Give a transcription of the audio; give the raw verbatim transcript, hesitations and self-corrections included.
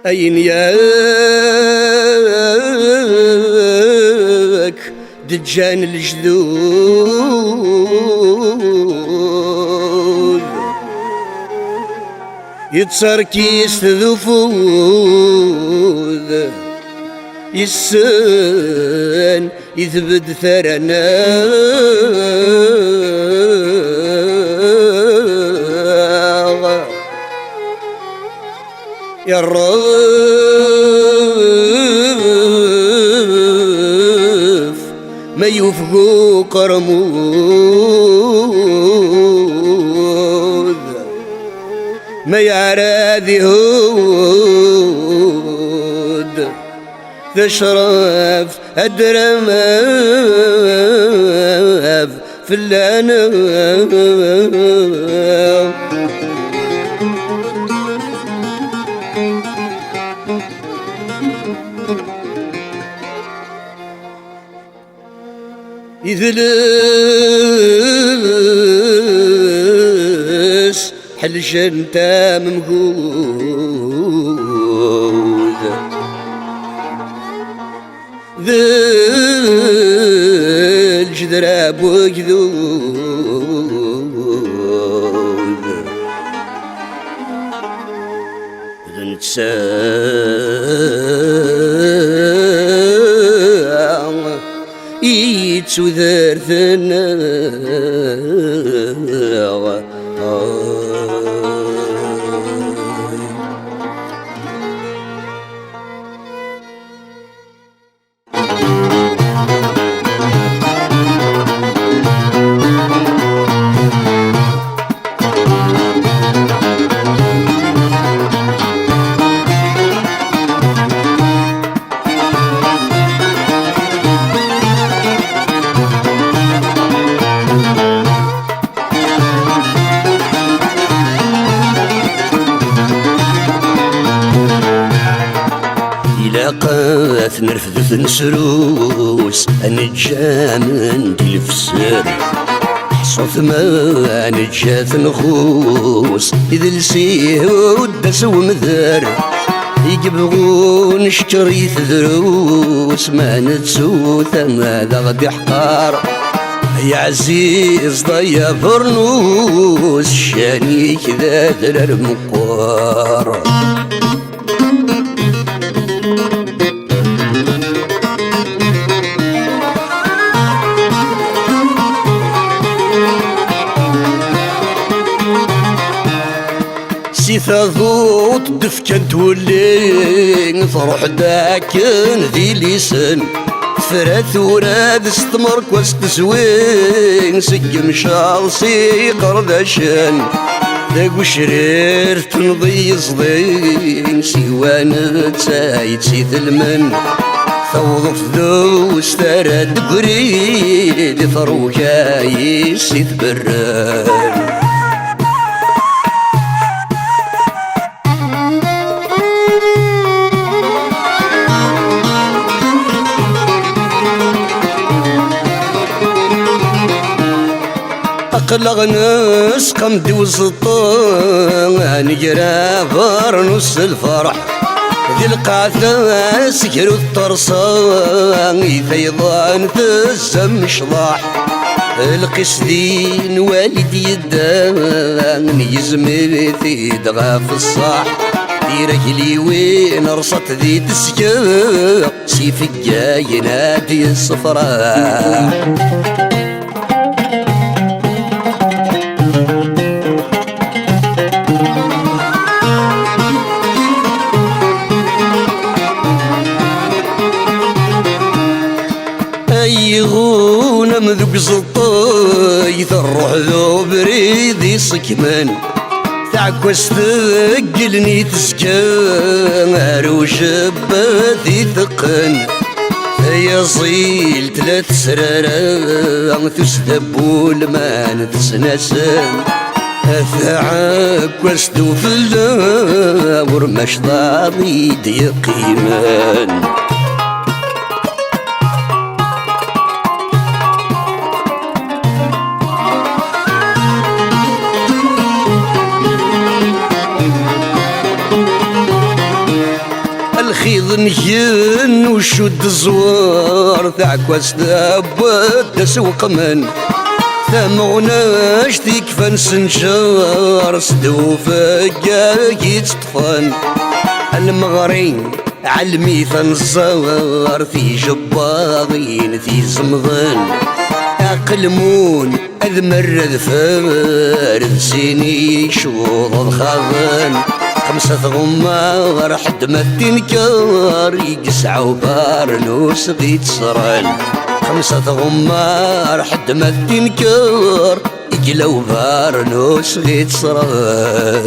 Ayen yak d-ǧǧan lejdud, yetterkis d ufud, yessen i tbed tara-nneɣ. Iṛṛef ma yufeg uqermud, ma yeɛrad ihud. Tecref adram fell-aneɣ. Idles ḥeljen tamemgud d lǧedra n wegdud. D netta i d tudert-nneɣ. Ilaq ad t-nerfed, ad t-nesrus, ad neǧǧ aman di lefser. Ḥṣut ma neǧǧa-t nxus, idles ihudda s umder. I yebɣun cekkeṛ i tedrus, ma nettu-t ad aɣ-d-iḥqer. Ay ɛziz, ay abernus, ccan-ik d adrar meqqer. Si taduṭ d-fkant wulli, truḥ-d akken d ilisen. Tefra tura d s tmerkwast tezwi, seg yemcaḍ s iqerdacen. Deg ucrir tenneḍ i yeẓḍi, siwa netta yettitelmen. Tawḍeḍ d ustara deg ubrid, i tṛuka-is i tberren. Aql-aɣ nesqam-d i uẓeṭṭa, negra abernus s lferḥ. Di lqaɛa-s ger uṭṭerṣa, i tayḍa n tezza mecḍaḥ. Lqis din wali d-yedda, yezmir-it-id ɣef ṣṣaḥ. Tiragliwin rṣant di tesga, s ifeggayen ad d-yessefraḥ. Ay iɣunam deg uẓeṭṭa, terruḥ d ubrid iṣeggmen. Taɛekkazt deg igenni tezga, ar ujebbad i teqqen. Tayazilt la tesrara, tusda n wulman tesnasem. Taɛekkazt d ufella, ur macḍaḍ i d-yeqqimen. Ḍengen ucud ẓwer, taɛekkazt tewweḍ-d asewqmen. Tameɣnact ikfan senǧer, s ddewfegga i tt-ṭṭfen. Lmeɣri, ɛelmi tanẓar, tijebbaḍin tizemḍen. Aqelmun, ad merr adfer, d sin ikcuḍ ad xaḍen. Xemsa tɣemmar, ḥedd ma t-inker, i yesɛa ubarnus ɣi ttesren. Xemsa tɣemmar, ḥedd ma t-inker, i yella ubarnus ɣi ttesren.